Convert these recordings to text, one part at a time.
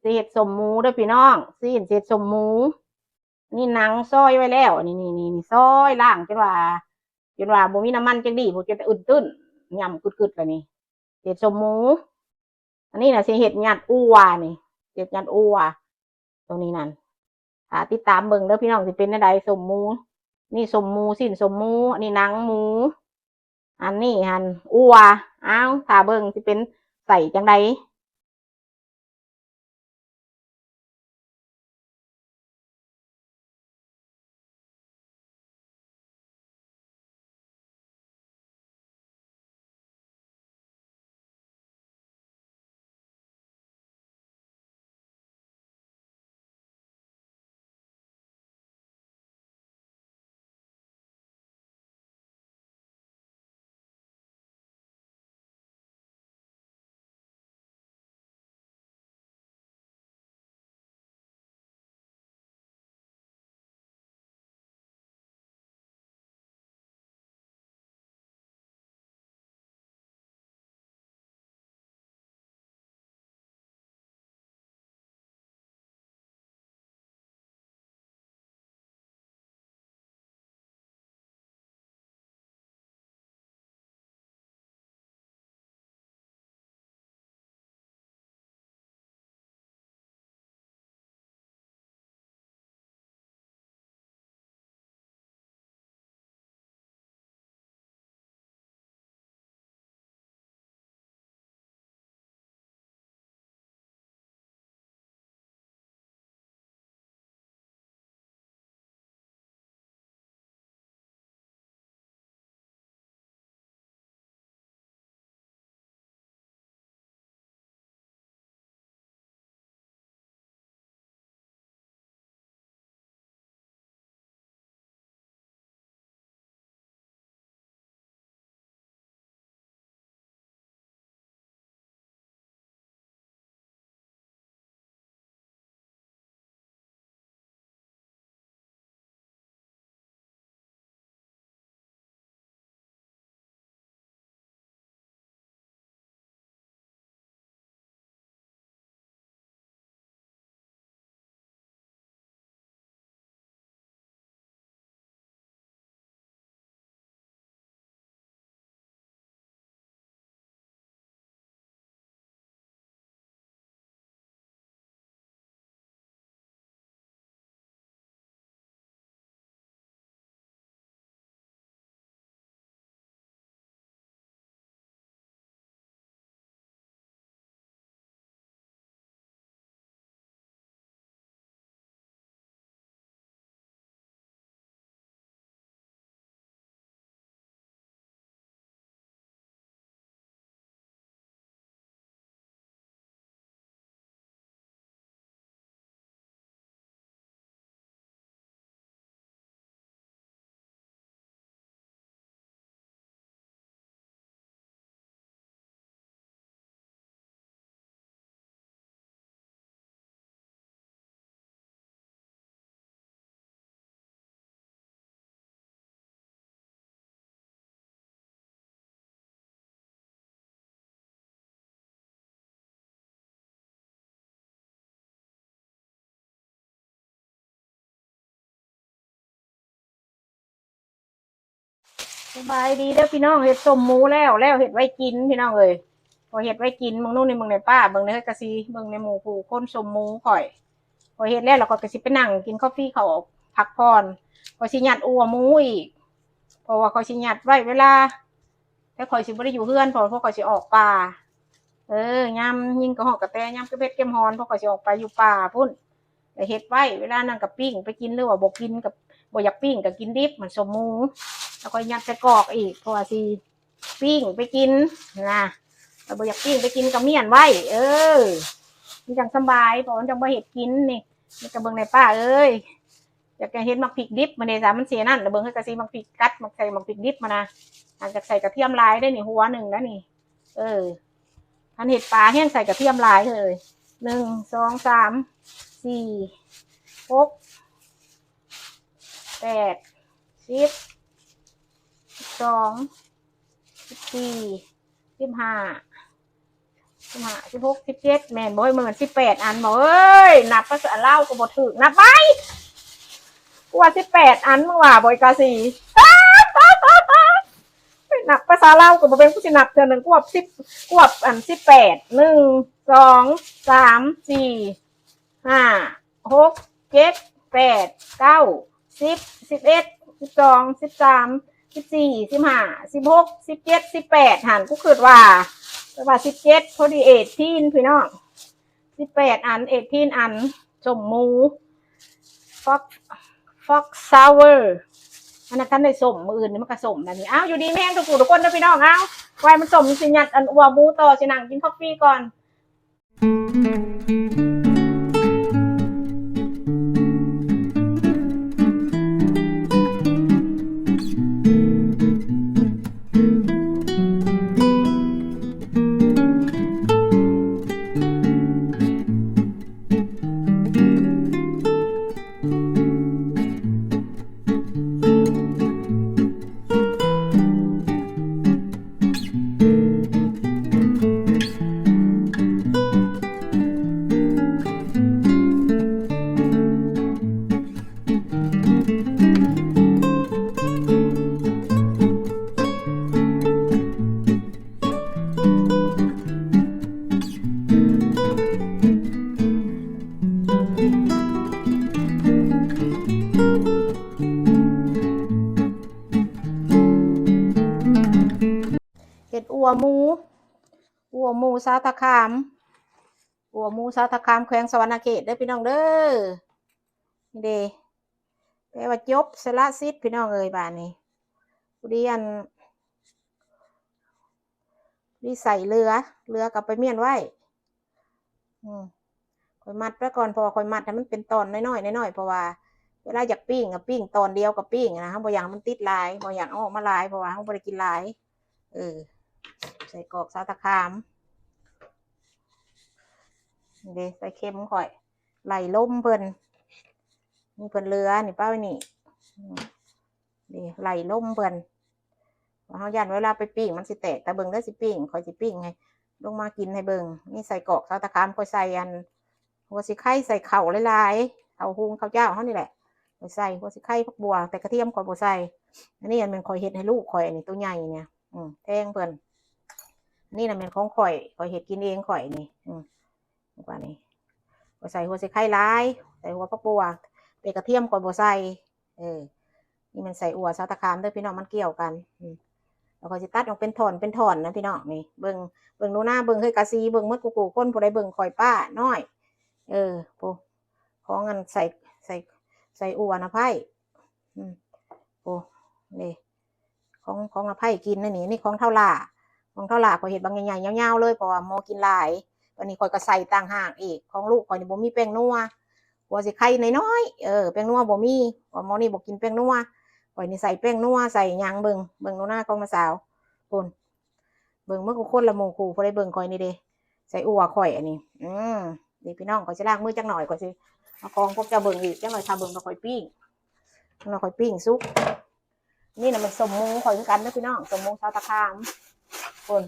ຊິເຮັດສົ້ມໝູເດີພີ່ນ້ອງ ຊີ້ນຊິເຮັດສົ້ມໝູ. ນີ້ໜັງຊອຍໄວ້ແລ້ວ ນີ້ໆໆ ນີ້ ຊອຍລ້າງຈົນວ່າ ຈົນວ່າບໍ່ມີນ້ຳມັນຈັກດີ້ ບໍ່ ຈົນແຕ່ອື່ນຕຶ້ນ ຫຍ້ຳກຶດໆ ແລ້ວນີ້ ເຮັດສົ້ມໝູ. ອັນນີ້ນະຊິເຮັດຫຍັດອົ່ວນີ້ ເຮັດຫຍັດອົ່ວ ໂຕນີ້ນັ້ນ ຖ້າຕິດຕາມເບິ່ງເດີພີ່ນ້ອງ ຊິເປັນແນວໃດສົ້ມໝູ. ນີ້ສົ້ມໝູ ຊີ້ນສົ້ມໝູ ອັນນີ້ໜັງໝູ ອັນນີ້ຫັ້ນອົ່ວ. ອ້າວ ຖ້າເບິ່ງຊິເປັນໃສ່ຈັ່ງໃດ. ສະບາຍດີເດີພີ່ນ້ອງ ເຮັດສົ້ມໝູແລ້ວ ແລ້ວເຮັດໄວ້ກິນພີ່ນ້ອງເອີຍ ພໍເຮັດໄວ້ກິນ. ເບິ່ງນູ້ນີ້ ເບິ່ງໃນປ້າ ເບິ່ງໃນເຮືອນກະຊິ ເບິ່ງໃນໝູ່ຜູ້ຄົນສົ້ມໝູຂ້ອຍ ຂ້ອຍເຮັດແລ້ວ ແລ້ວຂ້ອຍກະຊິໄປນັ່ງກິນຄອບຟີ ເຂົ້າພັກຜ່ອນ. ຂ້ອຍຊິຫຍັດອົ່ວໝູອີກ ເພາະວ່າຂ້ອຍຊິຫຍັດໄວ້ເວລາ ແຕ່ຂ້ອຍຊິບໍ່ໄດ້ຢູ່ເຮືອນ ເພາະວ່າພວກຂ້ອຍຊິອອກປ່າ. ເອີ ຍາມຍິງກະຮອກກະແຕ ຍາມເກັບເຫັດເກັບຫອນ ພວກຂ້ອຍຊິອອກໄປຢູ່ປ່າພຸ້ນ ແລ້ວເຮັດໄວ້ ເວລານັ້ນກະປີ້ງໄປກິນ ຫຼືວ່າບໍ່ກິນກະ ບໍ່ຢາກປີ້ງກະກິນດິບ ມັນສົ້ມໝູ ແລ້ວຂ້ອຍຫຍັດໃສ່ກອກອີກ ເພາະວ່າຊິປີ້ງໄປກິນນະ ແລ້ວບໍ່ຢາກປີ້ງໄປກິນກະມ້ຽນໄວ້. ເອີ ມັນຈັ່ງສະບາຍ ເພາະມັນຈັ່ງບໍ່ເຮັດກິນນີ້. ນີ້ກະເບິ່ງແດ່ປ້າເອີຍ ຢາກຈະເຮັດໝາກພິກດິບ ມັນເດຊະ ມັນເສຍນັ້ນ ລະເບິ່ງ ເຮັດກະຊິໝາກພິກກັດ ໝາກໃສ່ໝາກພິກດິບມານະ. ອາດຈະໃສ່ກະທຽມຫຼາຍໄດ໋ນີ້ ຫົວໜຶ່ງນະນີ້. ເອີ ຄັນເຮັດປາແຮງໃສ່ກະທຽມຫຼາຍເຮີ້ຍ. ໜຶ່ງ ສອງ ສາມ ສີ່ ຫົກ ແປດ ສິບ ສິບສອງ ສິບສີ່ ສິບຫ້າ ສິບຫ້າ ສິບຫົກ ສິບເຈັດ ແມ່ນບໍ່ເອີຍ? ມັນສິບແປດອັນບໍ່ເອີຍ? ນັບພາສາລາວກໍບໍ່ຖືກ ນັບໄປ ກູວ່າສິບແປດອັນ ມຶງວ່າບໍ່ ອີກາຊີ? ນັບພາສາລາວກໍບໍ່ເປັນ ກູຊິນັບເທື່ອໜຶ່ງ ກວບສິບ ກວບອັນສິບແປດ ໜຶ່ງ ສອງ ສາມ ສີ່ ຫ້າ ຫົກ ເຈັດ ແປດ ເກົ້າ ສິບ ສິບເອັດ ສິບສອງ ສິບສາມ ສິບສີ່ ສິບຫ້າ ສິບຫົກ ສິບເຈັດ ສິບແປດ ຫັ້ນ ກູຄິດວ່າ ແຕ່ວ່າສິບເຈັດ ພໍດີ ເອດທີນ ພີ່ນ້ອງ ສິບແປດອັນ ເອດທີນອັນ ສົ້ມໝູ Fox Fox Sour ອັນນັ້ນທັນໄດ້ສົ້ມ ມື້ອື່ນນີ້ມັນກໍສົ້ມແລ້ວນີ້. ອ້າວ ຢູ່ດີມີແຮງທຸກຜູ້ທຸກຄົນເດີພີ່ນ້ອງ. ອ້າວ ໄວ້ມັນສົ້ມ ຊິຍັດອັນອົ່ວໝູຕໍ່ ຊິນັ່ງກິນຄອບຟີກ່ອນ. ເຮັດອົ່ວໝູ ອົ່ວໝູຊາວຕາຂາມ ອົ່ວໝູຊາວຕາຂາມ ແຂວງສະຫວັນນະເຂດເດີພີ່ນ້ອງເດີ. ນີ້ເດ້ ແປວ່າຈົບສະລະສິດພີ່ນ້ອງເອີຍ. ບາດນີ້ ຜູ້ດີອັນ ນີ້ໃສ່ເຫຼືອ ເຫຼືອກໍໄປມ້ຽນໄວ້. ອືມ ຂ້ອຍມັດໄວ້ກ່ອນ ເພາະວ່າຂ້ອຍມັດໃຫ້ມັນເປັນຕອນນ້ອຍໆ ນ້ອຍໆ ເພາະວ່າເວລາຢາກປີ້ງກໍປີ້ງຕອນດຽວກໍປີ້ງນະ ເຮົາບໍ່ຢາກໃຫ້ມັນຕິດຫຼາຍ ບໍ່ຢາກເອົາອອກມາຫຼາຍ ເພາະວ່າເຮົາບໍ່ໄດ້ກິນຫຼາຍ. ເອີ ໃສ່ກອກຊາວຕາຂາມ ນີ້ເດ້ ໃສ່ເຂັມຂ້ອຍ ໄລ່ລົມເພິ່ນ ນີ້ເພິ່ນເຫຼືອນີ້ ປະໄວ້ນີ້ ອືມ ນີ້ໄລ່ລົມເພິ່ນ ເຮົາຢ້ານເວລາໄປປີ້ງມັນຊິແຕກ ແຕ່ເບິ່ງເດີ ຊິປີ້ງ ຂ້ອຍຊິປີ້ງໃຫ້ ລົງມາກິນໃຫ້ເບິ່ງ. ນີ້ໃສ່ກອກຊາວຕາຂາມ ຂ້ອຍໃສ່ອັນ ຫົວສີໄຄ ໃສ່ເຂົ້າຫຼາຍໆ ເຂົ້າຫຸງເຂົ້າຈ້າວເຮົານີ້ແຫຼະ ຂ້ອຍໃສ່ຫົວສີໄຄ ຜັກບົ່ວ ແຕ່ກະທຽມຂ້ອຍບໍ່ໃສ່. ອັນນີ້ອັນແມ່ນຂ້ອຍເຮັດໃຫ້ລູກຂ້ອຍ ອັນນີ້ໂຕໃຫຍ່ນີ້ ອືມ ແພງເພິ່ນ. ອັນນີ້ນະແມ່ນຂອງຂ້ອຍ ຂ້ອຍເຮັດກິນເອງຂ້ອຍນີ້ ອືມ ວ່ານີ້ ກໍໃສ່ຫົວສີໄຄຫຼາຍ ໃສ່ຫົວຜັກບົ່ວ ແຕ່ກະທຽມຂ້ອຍບໍ່ໃສ່. ເອີ ນີ້ແມ່ນໃສ່ອົ່ວຊາວຕາຂາມເດີພີ່ນ້ອງ ມັນກ່ຽວກັນ. ອືມ ແລ້ວຂ້ອຍຊິຕັດອອກເປັນທ່ອນເປັນທ່ອນນະພີ່ນ້ອງ. ນີ້ເບິ່ງ ເບິ່ງໜູນາ ເບິ່ງເຮີຍກາຊີ ເບິ່ງໝົດຄູ່ໆຄົນ ຜູ້ໃດເບິ່ງຂ້ອຍປ້ານ້ອຍ. ເອີ ໂອ້ ຂອງອັນໃສ່ ໃສ່ ໃສ່ອົ່ວນະໄພ້. ອືມ ໂອ້ ນີ້ ຂອງ ຂອງອະໄພກິນນະນີ້ ນີ້ຂອງເຖົ້າຫຼ້າ ຂອງເຖົ້າຫຼ້າຂ້ອຍເຮັດບັກໃຫຍ່ໆຍາວໆເລີຍ ເພາະວ່າໝໍກິນຫຼາຍ. ບາດນີ້ຂ້ອຍກໍໃສ່ຕ່າງຫາກອີກ ຂອງລູກຂ້ອຍນີ້ບໍ່ມີແປ້ງນົວ ຫົວສີໄຄນ້ອຍໆ ເອີ ແປ້ງນົວບໍ່ມີ ເພາະໝໍນີ້ບໍ່ກິນແປ້ງນົວ. ຂ້ອຍນີ້ໃສ່ແປ້ງນົວ ໃສ່ຫຍັງ ເບິ່ງ ເບິ່ງໜູນາຂອງນ້າສາວພຸ້ນ ເບິ່ງເໝິດທຸກຄົນລະໝູ່ຄູ່ ຜູ້ໃດເບິ່ງຂ້ອຍນີ້ເດ້ ໃສ່ອົ່ວຂ້ອຍອັນນີ້. ອືມ ນີ້ພີ່ນ້ອງ ຂ້ອຍຊິລ້າງມືຈັກໜ່ອຍ ຂ້ອຍຊິເອົາຂອງພວກເຈົ້າເບິ່ງອີກ ຈັກໜ່ອຍຖ້າເບິ່ງວ່າຂ້ອຍປີ້ງ ແລ້ວຂ້ອຍປີ້ງສຸກ. ນີ້ນະແມ່ນສົ້ມໝູຂ້ອຍຄືກັນເດີພີ່ນ້ອງ ສົ້ມໝູຊາວຕາຂາມພຸ້ນ.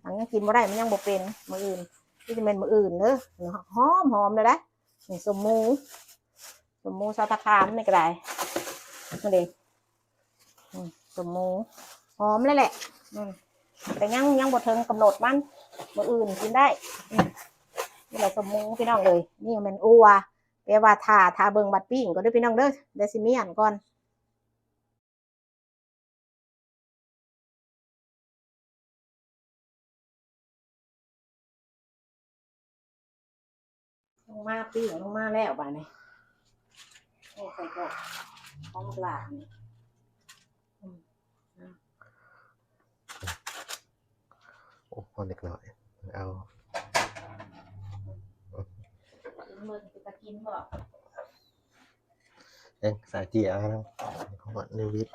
ອັນຍັງກິນບໍ່ໄດ້ ມັນຍັງບໍ່ເປັນ ມື້ອື່ນ ນີ້ຈະແມ່ນມື້ອື່ນເດີ ຫອມໆເລີຍໄດ໋. ນີ້ສົ້ມໝູ ສົ້ມໝູຊາວຕາຂາມນີ້ກໍໄດ້ ນີ້ເດ້. ອືມ ສົ້ມໝູຫອມແລ້ວແຫຼະ ອືມ ແຕ່ຍັງ ຍັງບໍ່ເຖິງກຳນົດມັນ ມື້ອື່ນກິນໄດ້. ອືມ ນີ້ແຫຼະສົ້ມໝູພີ່ນ້ອງເອີຍ. ນີ້ແມ່ນອົ່ວ ແປວ່າຖ້າ ຖ້າເບິ່ງບັດປີ້ງກ່ອນເດີພີ່ນ້ອງເດີ ແລ້ວຊິມ້ຽນກ່ອນ. ລົງມາ ປີ້ງລົງມາແລ້ວບາດນີ້ ໂອ້ ໃສ່ກໍຂອງຫຼານນີ້ ອືມ ໂອ້ ພໍເລັກນ້ອຍ ເອົາ ກິນເບິ່ງ ເປັນຕາກິນບໍ່? ເອີ ສາຍເຈ້ຍເອົານຳ ຮອດນິວວິດ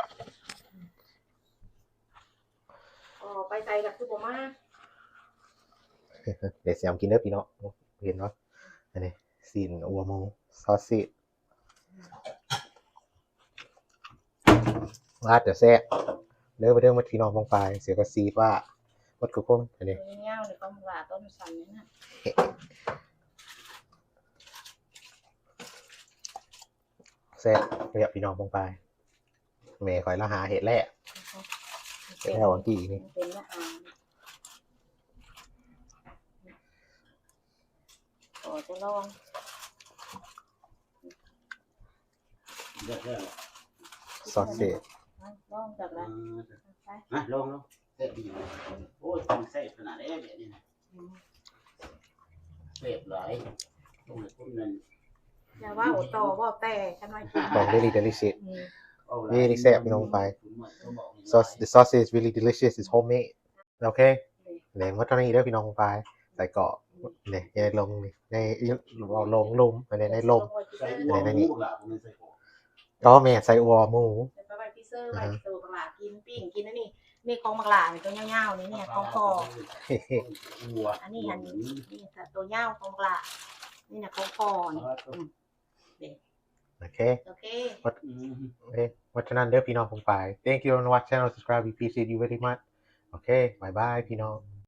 ອໍ ໄປໃສລະຄືບໍ່ມາ? ເດ້ແຊມກິນເດີພີ່ນ້ອງ ເຫັນບໍ່? ອັນນີ້ຊີ້ນອົ່ວໝູ ຊອດຊີສ ວ່າແຕ່ແຊບ ເດີມາເດີ ມາພີ່ນ້ອງປ້ອງປາຍ ເສຍກະຊີດວ່າ ໝົດທຸກຄົນອັນນີ້ ຍາວໆ ນີ້ກໍວ່າຕົ້ນສັນນີ້ນະ ແຊບເລີຍພີ່ນ້ອງປ້ອງປາຍ ແມ່ຂ້ອຍລາວຫາເຮັດແລ້ວ ເຮັດແລ້ວອັນກີ້ນີ້ ເປັນອາຫານ ຂໍຈະລອງ ເລືອກແລ້ວ ຊອດເຊດ ລອງຈັກລະ ອ່າ ໄປ ມາລອງເນາະ ແຊບດີ ໂອ້ຍ ຕ້ອງແຊບຂະໜາດໃດແບບນີ້ນະ ອືມ ແຊບຫຼາຍ ຕ້ອງໃຫ້ຄົນນັ້ນ ຢ່າເວົ້າຕໍ່ ເວົ້າແຕ່ ຂະນ້ອຍກິນ ຂອງ very delicious ອືມ very ແຊບພີ່ນ້ອງປ້ອງປາຍ sauce the sausage is really delicious, it's homemade. ໂອເຄ ນີ້ໝົດເທົ່ານີ້ເດີພີ່ນ້ອງປ້ອງປາຍ ໃສ່ເກາະນີ້ ໃນລົງນີ້ ໃນລົງລຸ່ມ ໃນ ໃນລົມ ໃສ່ ໃນ ໃນນີ້ ບັກຫຼາ ບໍ່ແມ່ນໃສ່ເກາະ ກໍແມ່ນໃສ່ອົ່ວໝູ ແລ້ວກໍໄວ້ຟຣີເຊີໄວ້ ອ່າຮະ ໂຕບັກຫຼາກິນ ປີ້ງກິນອັນນີ້ ນີ້ຂອງບັກຫຼານີ້ ໂຕຍາວໆ ນີ້ ນີ້ຂອງພໍ່ ອັນນີ້ ອັນນີ້ ນີ້ໂຕຍາວຂອງບັກຫຼາ ນີ້ນະຂອງພໍ່ນີ້ ອ່າຮະ ອືມ ໂອເຄ ໂອເຄ ໝົດ ອືມ ເອີ ໝົດເທົ່ານັ້ນເດີພີ່ນ້ອງປ້ອງປາຍ Thank you for watching channel, subscribe, we appreciate you very much. ໂອເຄ ບາຍບາຍພີ່ນ້ອງ.